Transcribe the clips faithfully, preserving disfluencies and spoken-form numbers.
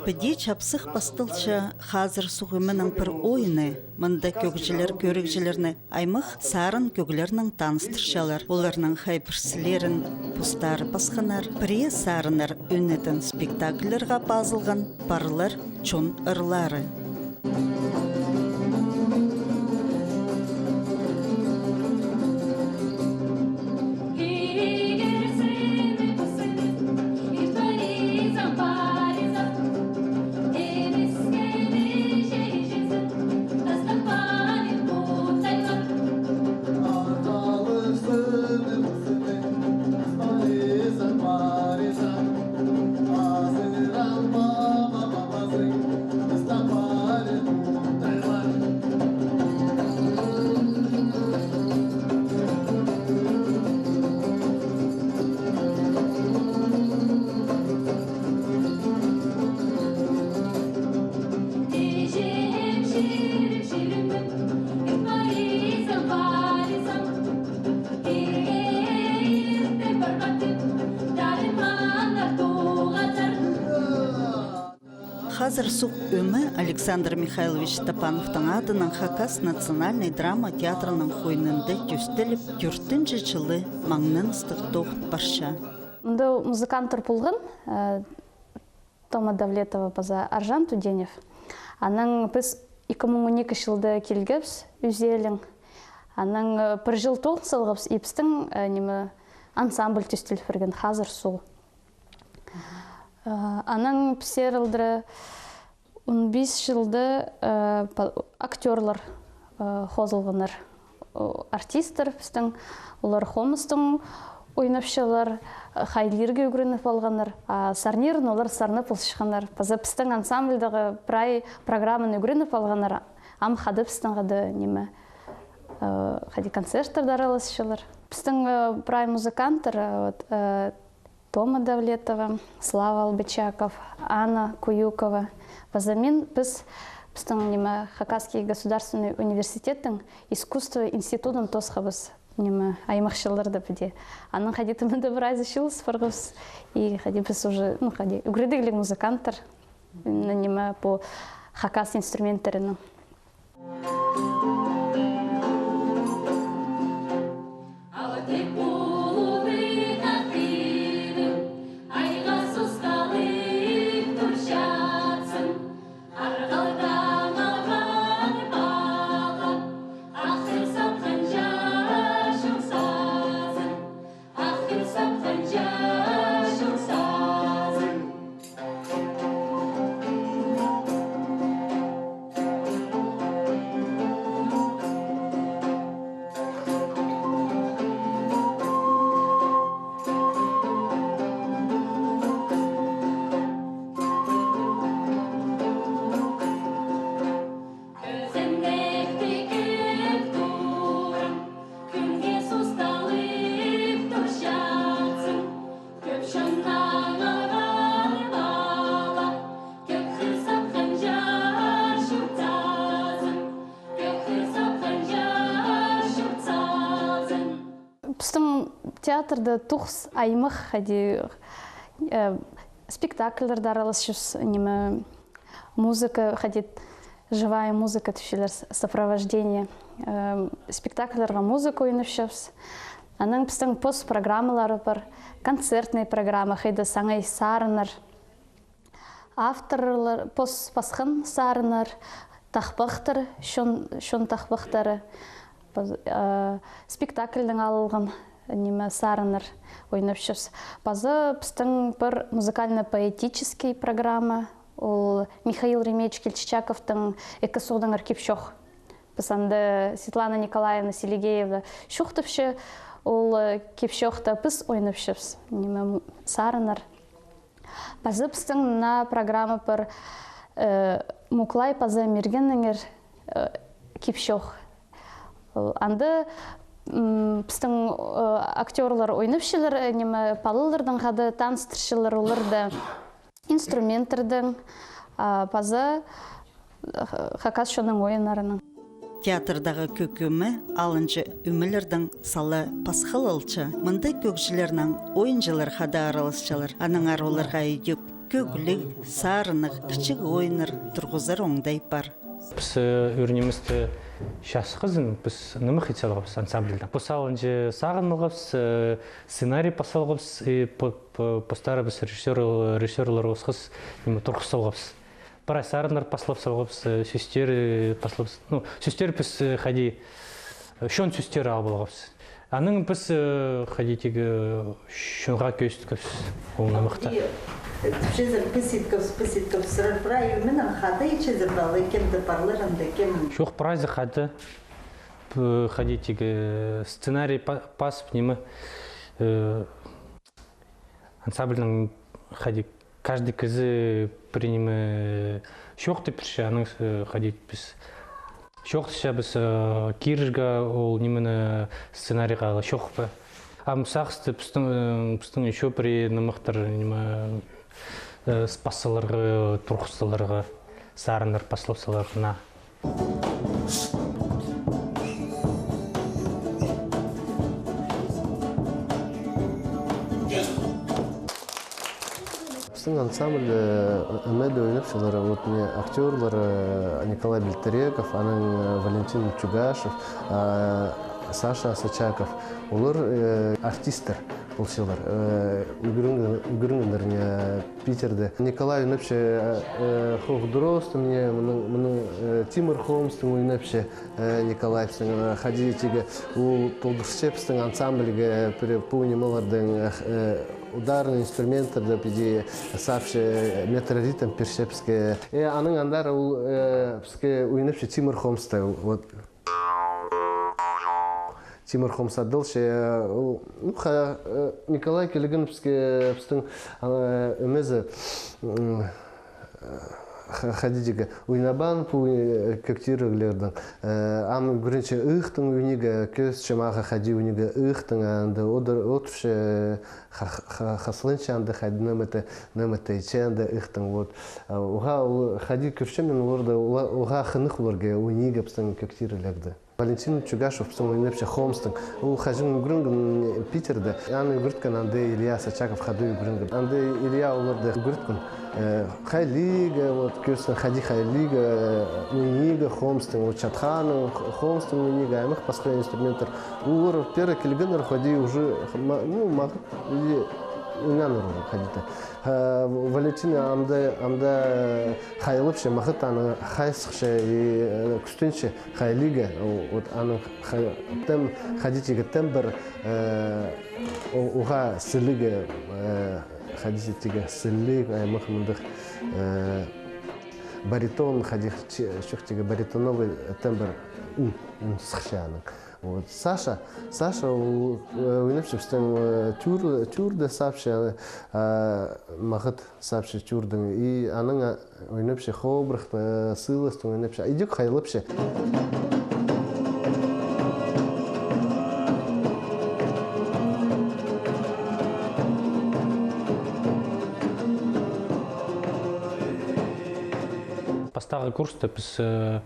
Піди чапсых пасталча «Хазыр суғ» ӧменің пір ойыны. Мында кӧгҷілер кӧрігҷілерні аймах сарын кӧглернең таныстырчалар. Оларның хай-пірсілерін постары пасханнар. Пірее сарыннар ӧнетін спектакльларға пазылған, парлар чон ырлары. «Хазыр суғ» ӧме Александр Михайлович Топановтың адынаң Хакас национальнай драма театрының хойнында тӧстеліп, тӧртінҷі чылы маңнаныстығ тоғын парча. Мында музыканттар полған, э, Тома Давлетова паза Аржан Туденев. Анаң піс ікі муң он ікі чылда килгебіс ӱзелең. Анаң, э, пір чыл тоғын салғабыс, и пістің, э, ниме, ансамбль тӧстеліп пирген «Хазыр суғ». Э, анаң піссер алдыра он пис чылда, э, па-, актёрлар, э, хозылғаннар. О, артисттер пістің, олар хомыстаң ойнапчалар, э, хайлирға ӱгреніп алғаннар, а сарнирын олар сарнап полысчатханнар. Паза пістің ансамбльдағы прай программаны ӱгреніп алғаннар, ам хада пістің хада ниме, э, хайди концерттерде араласчалар. Пістің, э, прай музыканттар, э, вот, э, Тома Давлетова, Слава Албычаков, Анна Куюкова. Паза мин, піс, пістің, ниме, Хакасский государственный университеттің искусство институдын тоосхабыс, ниме, аймах чылларда піди. Анаң хайди-да мында прайзы чыылыс парғабыс. И хайди піс уже, ну, хайди, ӱгредігліг музыканттар. Ниме, пу хакас инструменттерінің. Пістің театрда тоғыс аймах, хайди, э, спектакльлерде араласчабыс, ниме, музыка, хайди, живая музыка тіпчелер, с-, сопровождение. Э, спектакльлерге музыка ойнапчабыс. Анаң пістің пос программалары пар, концертный программа, хайда саңай сарыннар. Авторлар пос пасхан сарыннар, тахпахтар, чон, чон тахпахтары, паз-, э, спектакльдең алылған, ниме, сарыннар ойнапчабыс. Паза пістің пір музыкально-поэтический программа, ол Михаил Ремеевич Кильчичаковтың «Ікі суғдаңар кип-чоох». Піс анда Светлана Николаевна Селигеева чоохтапча, ол, э, кип-чоохта піс ойнапчабыс, ниме, м, сарыннар. Паза пістің мына программа пар, э, «Муклай паза Миргеннеңер», э, кип-чоох. Ол анда, м, пістің, э, актёрлар ойнапчалар, э, ниме, палаларнаң хада таныстырчалар оларны инструменттернең, а, паза, э, хакас чонның ойыннарынаң. Театрдағы кӧк ӧме алынҷа ӧмелердең сала пасхалалча. Мында кӧгҷілернең ойынҷылар хада араласчалар. Аннаңар оларға идӧк Кӧгліг, сарыннығ, ічіг ойыннар турғызар оңдай пар. Піс, э, ӱр ниместі часхызын, піс нымах ит салғабыс ансамбльдаң. Пу салынҷа сағын алғабыс, э, сценарий пас салғабыс, и по-, по-, постарыбыс режиссёр, режиссёрлар осхас, ниме, турғыс салғабыс. Прай сарыннар пас салғабыс, э, сӧстер, э, пас салғабыс. Ну, сӧстер піс, э, хайди, э, чон сӧстері алып алғабыс. Анаң піс, э, хайди тигі, э, чонға кӧзіткебіс ол нымахты. И, э, тіпчезер, піс иткебіс, піс иткебіс, сірер прай ӧменең хада итчезер бе, алай кем-де парлар анда, кем? Чох, прайзы хада. П-, хайди тигі, э, сценарий па-, пазып, ниме, э, ансамбльның хайди каждый кізі пір ниме чоохтап пирче, анаң, э, хайди піс чоохтасчабыс, э, кирерге ол нимені, сценарийға ала чох па. Ам сағысты пістің, э, пістің ещё пір нымахтар, ниме, э, пас саларға, турғыс саларға, сарыннар пас саларға, на. Пістің ансамбльде, э, ӧмеде ойнапчалар, вот, мына актёрлар, э, Николай Бельтереков, анаң, э, Валентин Чугашев, а, Саша Сачаков. Олар, э, артисттер полчалар, э, ӱгрен-, ӱгренгеннер, э, Питерде. Николай ойнапча, э, Хох Дрозд, мына, мының, мының, э, Тимур Хомстың ойнапча, э, Николай пістің, э, хайди тигі, ол толдырча пістің ансамбльге пір пу нимелердең, э, ударный инструменттерді піди сапча, э, метроритм пирче піске. Э, анаң андар ол, э, піске ойнапча Тимур Хомсты, вот. Тимур Хомс адалча, ол, ну, ха-, э, Николай килген піске, пістің, ана, ӧмезі, м, ха-, хайди тигі, ойнабаан пу, э, кӧг тиріглердең. Э, ам ӱгренче ыыхтаң ӧнерге, кӧзітче мағаа хайди ӧнерге ыыхтаң, анда одыр-, одырча, ха-, ха-, хазыланча анда хайди ниме-де, ниме-де итче анда ыыхтаң, вот. А уғаа ол хайди кӧрчем мин оларны, ула-, уғаа хынығ оларға ӧнерге пістің кӧг тиріглерді. Валентин Чугашев пістің ойнапча Хомстың. Ол хаҷан ӱгренген Питерде. Аны ӱгреткен анда Илья Сачаков хада ӱгренген. Анда Илья оларны ӱгреткен. Э, хайлирға, вот, кӧзіткен хайди хайлирға, э, ӧнерге Хомстың, вот, чатханнаң, Х-, Хомстың ӧнерге, аймах пасха инструменттер. Олар пеер килгеннер хайди уже, ма-, ну, мағат, или ойнанар хайди-да. Ха, Валентин анда, анда хайлапча, мағат аны хай сыхча, и, э, кӱстенче хайлирға, о, вот аның ха-, тем-, хайди тигі тембр, э, о-, уғаа сіліг, э, хайди тигі сіліг, аймах мындағ, э, баритон, хайди чи-, чох тигі баритоновый тембр, ӱн, ӱн сыхча аның. Вот. Саша, Саша, ол, э, ойнапча пістің, э, тюр-, тюрде сапча, э, мағат сапча тюрдең. И анаң, а, ойнапча хобырахты, сыыластаң ойнапча. Идӧк хайлапча. Пастағы курста піс, э,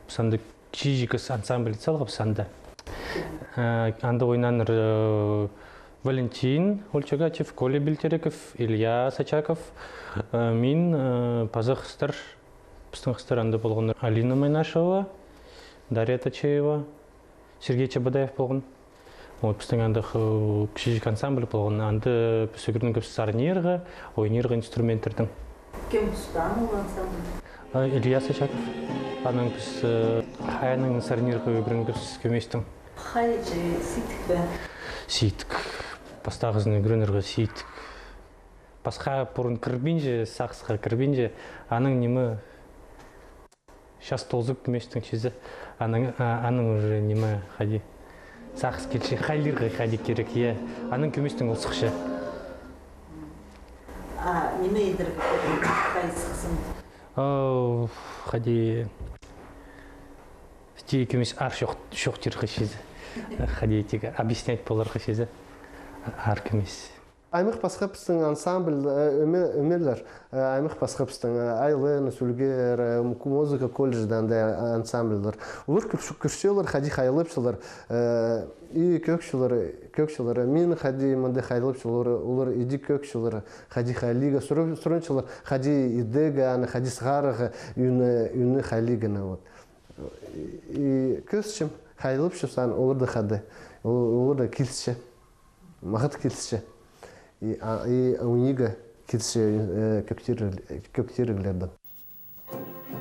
піс анда Кічіҷек ансамбль салғабыс анда. Э, анда ойнаннар, э, Валентин Ольчагатьев, Коля Бельтереков, Илья Сачаков, э, мин, э, паза хыстар, пістің хыстар анда полғаннар. Алина Майнашева, Дарья Тачеева, Сергей Чебодаев полған. Вот, пістің андағ, э, кічіҷек ансамбль полған. Анда піс ӱгренгебіс сарнирға, ойнирға инструменттердең. Кем тустаан ол ансамбль? А, Илья Сачаков. Анаң піс, э, хайанаң сарнирға ӱгренгебіс кӧместең. Хайҷы, сидік пе? Сидік. Пастағызын ӱгренерге сидік. Пасха пурун кірбинче, сағысха кірбинче, анаң ниме, час тоозып кӧместең чізе, анаң, а, анаң уже ниме хайди. Сағыс килче, хайлирға хайди кирек, я. Анаң кӧместең ол сыхча. А ниме идерге кирек, хай сыхсын? О, хайди. Тигі кӧмес аар чоох-, чоохтирға чізе. Хайди тигі объяснять поларға чізе. Аар кӧмес. Аймах пасха пістің ансамбль, э, ӧме-, ӧмелер, э, аймах пасха пістің, э, Айлен, Сӱлгер, э, м-, музыка колледжінде анда ансамбльлер. Олар кӧр-, кӧрчелер, хайди хайлапчалар, э, и кӧкчелер, кӧкчелер. Мин хайди мында хайлапчам, олар, олар иди кӧкчелер, хайди хайлирға, суры-, сурынчалар, хайди идерге аны, хайди сығарарға, ӱнні, ӱнні хайлирға, вот. И кӧрчем, хайлапчам, олар даа хада, ол-, олар даа килісче. Мағат килісче. И, а, и унига килісче, э, кӧктиріг-, кӧктиріглердең.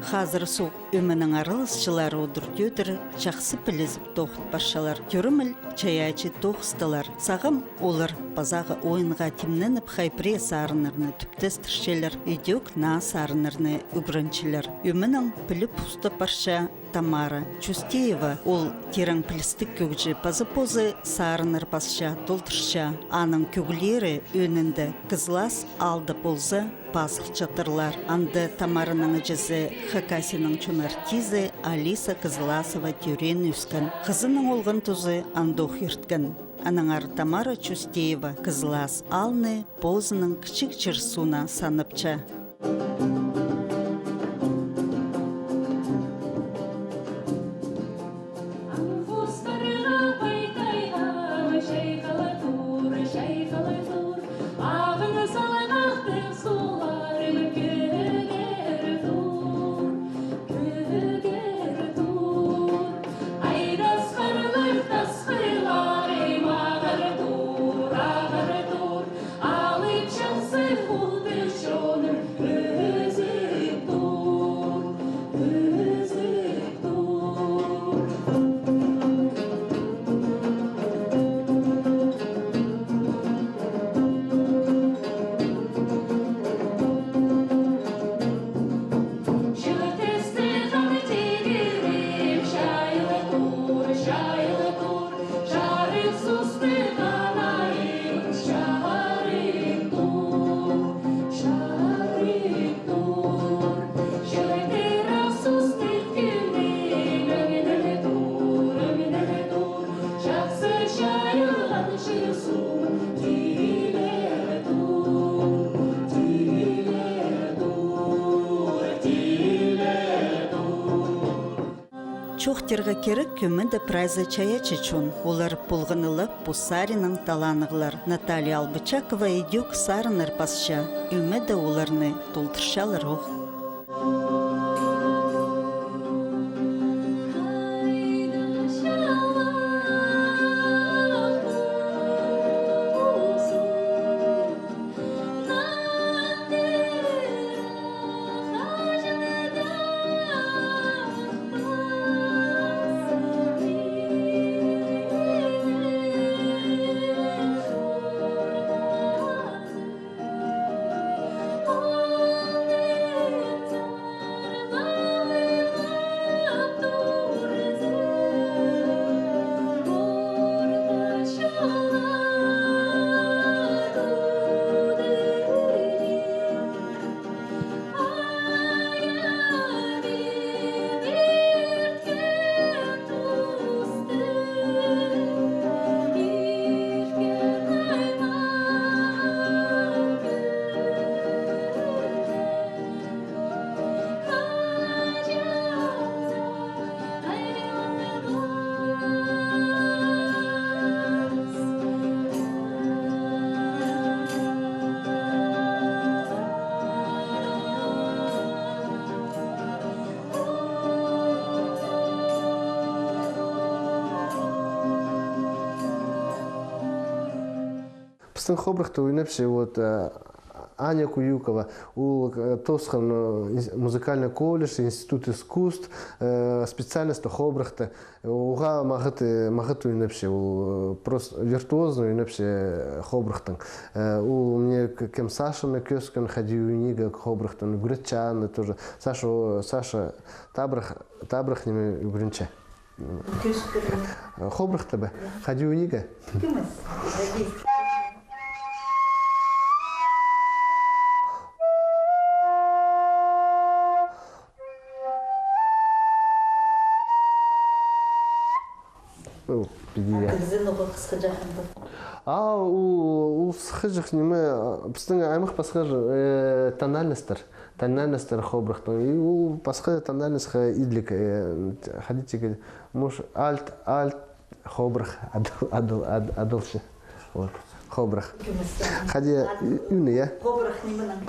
Хазыр суғ ӧменің араласчылары удур-тӧдір чахсы пілізіп тоғын парчалар. Тӧреміл чайаачы тоғыстылар. Сағам олар пазағы ойынға тимненіп, хай пірее сарыннарны тӱптестірчелер, идӧк наа сарыннарны ӱгренчелер. Ӧменің піліп устап парча Тамара Чустеева, ол тирең пілістіг кӧгҷі, паза позы сарыннар пасча, толдырча. Аның кӧглері ӧӧнінде Кызлас аалда полза, пазылчатырлар. Анда Тамараның іҷезі Хакасияның чон артизі Алиса Кызласова тӧреен, ӧскен. Хызының олған тузы андох ирткен. Аннаңар Тамара Чустеева Кызлас аалны позының кічіг чир-суна санапча. Чоохтирға кирек, ӧмеде прайзы чайаачы чон. Олар полғаны ла пу саринаң талаанығлар. Наталья Албычакова идӧк сарыннар пасча, ӧмеде оларны толдырчалар ох. Пістің хобырахта ойнапча, вот, э, Аня Куюкова, ол, э, тоосхан, э, инс-, музыкальный колледж, институт искусств, э, специальность хобырахта. Уғаа мағат, э, мағат ойнапча, ол, э, просто виртуозно ойнапча, э, хобырахтаң. Э, ол мына к-, кем Сашаны кӧскен, хайди ойнирға хобырахтаң, ӱгретче аны тоже. Саша, о, Саша табырах, табырах ниме ӱгренче. Кӧскен. Хобырахта ба? Хайди ойнирға? Кӧмес. Ну, піди я. Кізі, ну, А, ол, ол сыххаҷах ниме, пістің аймах пасха, э, тональностьтар. Тональностьтар хобырахтың. И ол пасха тональностьха идлік, э, хайди тигі, муш, альт, альт, хобырах, адал, адал, ад-, адалча. Вот, хобырах. Хайди, ӱн, я? Хобырах нименің?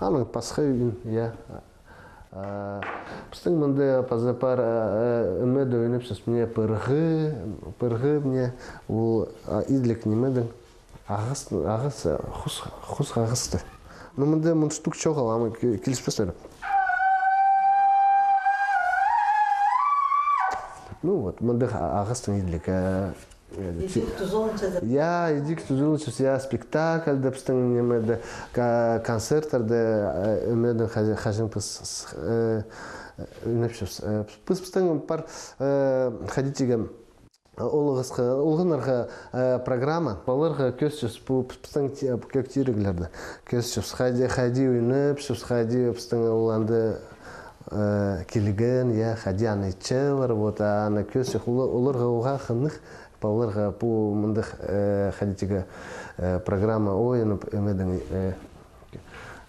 Аның пасха ӱн, я. А, пістің мында паза пар, а, а, ӧмеде ойнапчабыс, мына пырғы, пырғы, мына ол, а, идлік нимедең, ағас, ағас, а, хус, хус ағасты. Ну, мында мундуғ чоғыл, ам ки-, киліспестер. Ну вот, мында а-, ағастың идлік, а, Идӧк тузаланча. Я, идӧк тузаланча, я, спектакльде, пістің нимеде, ка-, концерттерде, э, ӧмеде хазин піс, э, ойнапчабыс. Э, піс, пістің пар, э, хайди тигі, олғасха, олғаннарға, э, программа, оларға кӧзітчебіс, пу піс-, пістің те-, кӧг тиріглерді кӧзітчебіс, хайди, хайди ойнапчабыс, хайди пістің ол анда, э, килген, я, хайди аны итчелер, вот, аны кӧзітчебіс, оларға уғаа хынығ, палаларға пу мындағ, э, хайди тигі, э, программа ойынып, ӧмеде, э,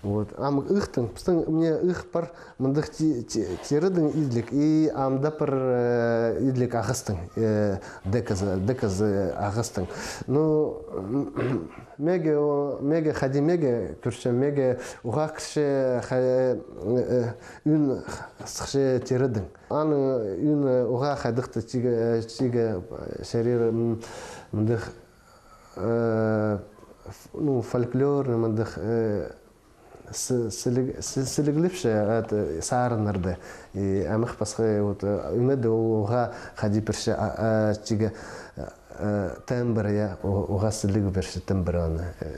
вот. Ам ыхтың, пістің мына ых пар, мындағ ти-, ти-, тирідің идлік, и анда пар, э, идлік ағастың, э, деказы, деказы ағастың. Ну, меге, о, меге, хайди меге кӧрче, меге уғаа кірче, хай-, э, э, ӱн сыхча тирідің. Аның ӱні уғаа хайдағ-да тигі, тигі, э, чарир, м, мындағ, э, ф-, ну, фольклорный мындағ, э, с-, сіліг-, с-, сіліглепче, ат, э, сарыннарды. И аймах пасха, вот, э, ӧмеде ол уғаа хайди пирче, а, а, тигі, э, э, тембр, я, у-, уғаа сіліг пирче тембр аны, э.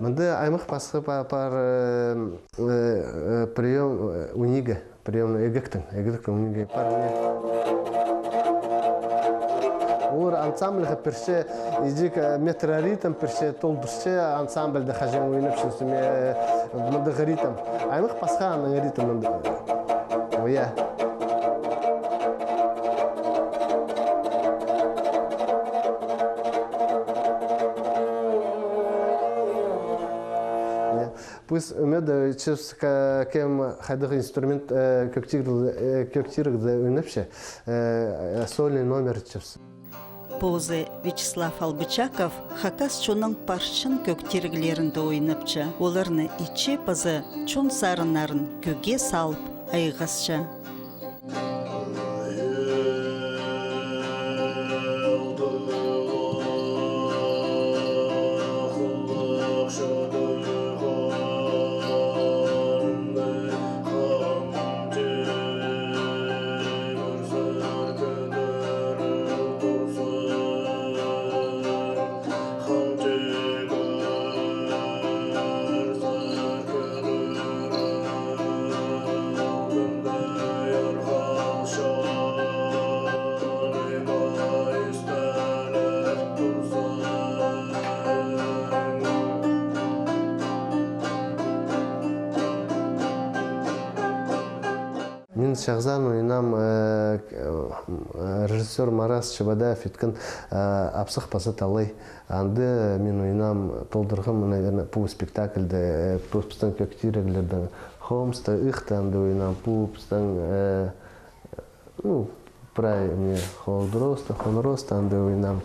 Мында аймах пасха па-, пар, э, э, э, приём, э, унигі, приёмный эгектің, эгектің унигі пар, мына. Олар ансамбльға пирче, идӧк, э, метроритм пирче, толдырча ансамбльде хаҷан ойнапчазың, э, мындағ ритм. Аймах пасха аның ритмінде. О, я. Я. Піс ӧмеде чіс ка-, кем хайдағ инструмент, э, кӧг тиріг-, э, кӧг тирігде ойнапча, э, сольный номер чіс. Позы Вячеслав Албычаков хакас чонның парчан кӧг тиріглерінде ойнапча. Оларны итче паза чон сарыннарын кӧгге салып айғасча. Мин чазағ ойнаам, э, к-, э, режиссёр Марас Чебодаев иткен, э, «Апсах паза талай». Анда мин ойнаам, толдырғам, наверное, пу спектакльде, э, пу пістің кӧг тиріглердең «Хомсты», «Ыхты» анда ойнаам, пу пістің, э, ну, прай мына «Холдыросты», «Хоныросты» анда ойнаам.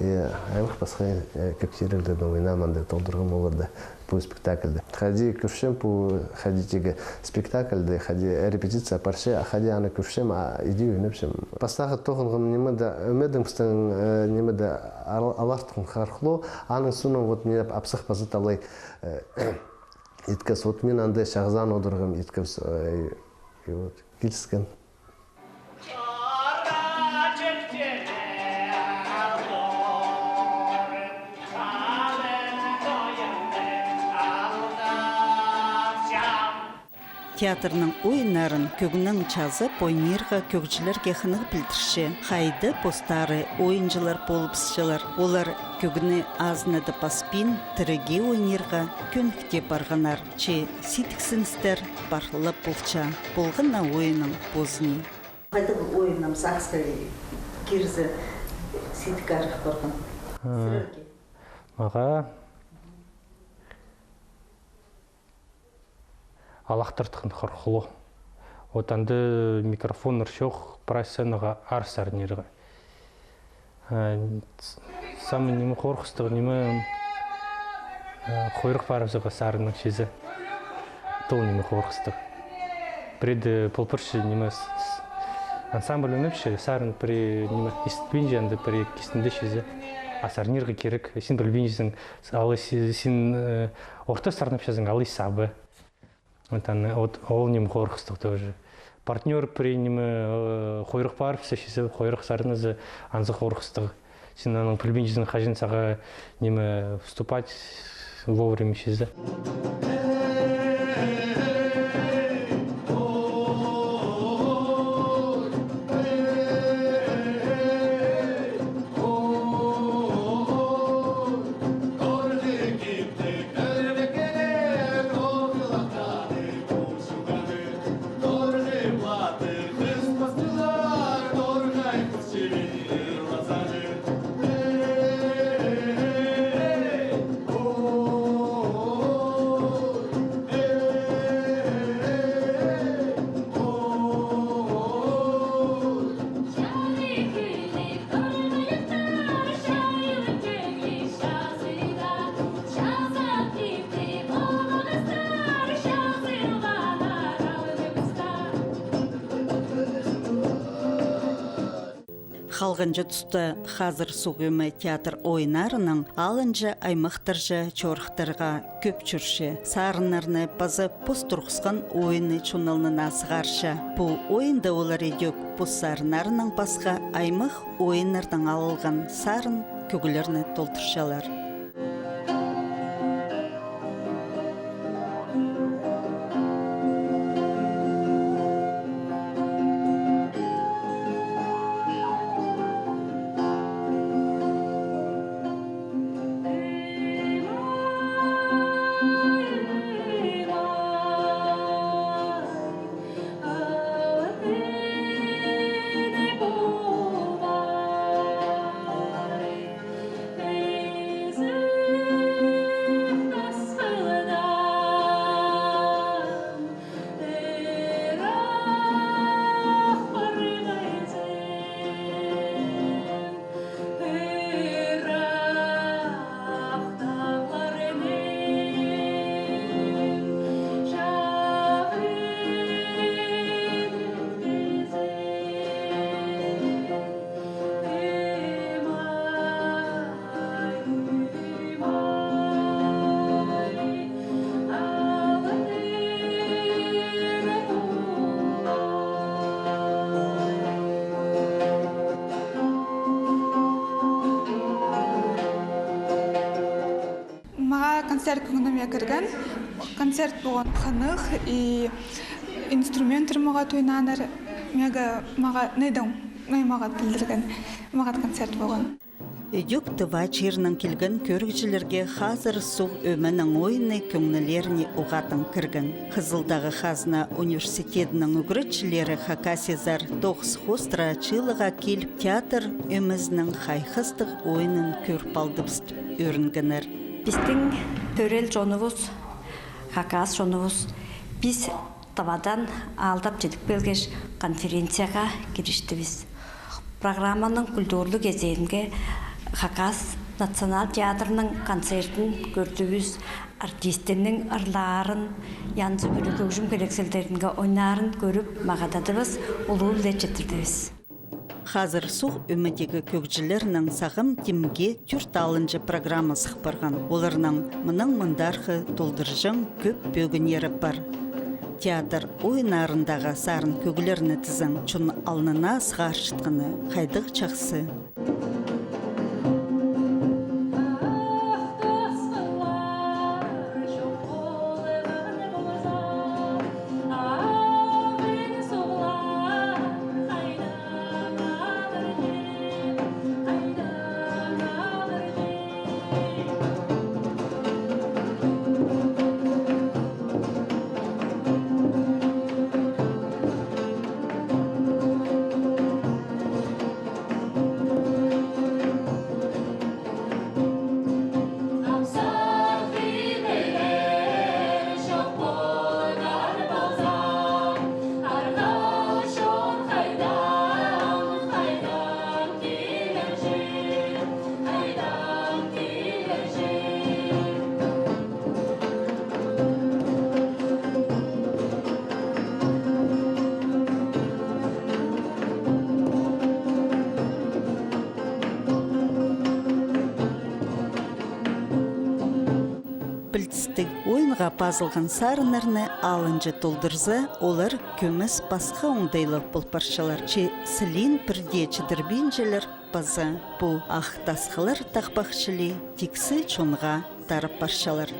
Э, аймах пасха, э, кӧг тиріглердең ойнаам анда, толдырғам оларды пу спектакльде. Хайди кӧрчем пу, хайди тигі спектакльде, хайди репетиция парча, а хайди аны кӧрчем, а иди ойнапчам. Пастағы тоғынған нимеде, ӧмеде пістің, э, нимеде ал-, алартхан хархло, аның соонаң вот мына «Апсах паза талай», э, Иткес, вот мин анда чағызаан одырғам, иткес, э, и вот, киліскен. Театрның ойыннарын кӧңнең чазап ойнирға кӧгҷілерге хынығ пілдірче, хайда постары ойынҷылар полыбысчалар. Олар кӧңні азынада паспин, тіріге ойнирға кӧнікте парғаннар. Че сидіксіністер пар ла полча, полған на ойынның позы ни. Хайдағ ойыннаң сағысха кирзе, сидік арах парған? А, сірерге? Мағаа алахтыртхан хорхылу. Вот анда микрофоннар чох, прай сценаға аар сарнирға. А, с-, самый ниме хорыхстығ, ниме, а, хойрых парыбызарға сарынның чизе. Тол ниме хорыхстығ. Пірее пол парча ниме с-, с-, ансамбль ойнапча, сарын пірее ниме истпинче, анда пірее кистінде чизе. А сарнирға кирек, син пілбинчезің, алай си-, син, э, орта сарнапчазың, алай сабы. Вот аны, вот ол ниме хорыхстығ тоже. Партнёр пірее ниме, э, хойрых парыбысса чизе, хойрых сарназа, анзы хорыхстығ. Син аның пілбинчезің, хаҷан сағаа ниме вступать вовремя чизе. Халғанҷы туста «Хазыр суғ ӧме» театр ойыннарынаң алынҷа аймахтарҷа чорыхтарға кӧп чӧрче. Сарыннарны паза пос турғысхан ойынны чон алнына сығарча. Пу ойында олар идӧк пос сарыннарынаң пасха аймах ойыннардаң алылған сарын кӧглерні толдырчалар. Мағаа концерт кӧңніме кірген. Концерт полған хынығ, и инструменттер мағаа ойнааннар. Мағаа, мағаа найдың, най мағаа пілдірген. Мағаа концерт полған. Ідӧк Тыва чирінең килген кӧрігҷілерге «Хазыр суғ ӧменің» ойыны кӧңнілеріне уғаа тың кірген. Хызылдағы хазна университедінің ӱгретчілері Хакасиязар тоғыс хоостыра чыылығға киліп, театр ӧмезінің хайхастығ ойынын кӧріп алдыбыс тіп ӧрінгеннер. Пістің тӧрел чоныбыс, хакас чоныбыс, піс Тывадаң аалдап чідіп килгеш, конференцияға кірістібіс. Программаның культурлығ кезеңінде Хакас национал театрының концертін кӧрдібіс. Артистернің ырлаарын, янзы-пӱрліг кӧгҷім херекселдерінде ойнаарын кӧріп, мағададыбыс, улуғ піле читірдібіс. Хазыр суғ ӧмедегі кӧгҷілернің сағам тимге тӧрт алынҷа программа сых парған. Оларның мынаң мындархы толдырҷаң кӧп пӧгіннері пар. Театр ойыннарындағы сарын кӧглерні тізең, чон алнына сығарчатханы хайдағ чахсы. Пілдістіг, ойынға пазылған сарыннарны алынҷа толдырза, олар кӧмес пасха оңдайлығ пол парчалар. Че сілиин пірдее чідірбинчелер, паза пу ах тасхыллар тахпахчы ли, тиксі чонға тарап парчалар.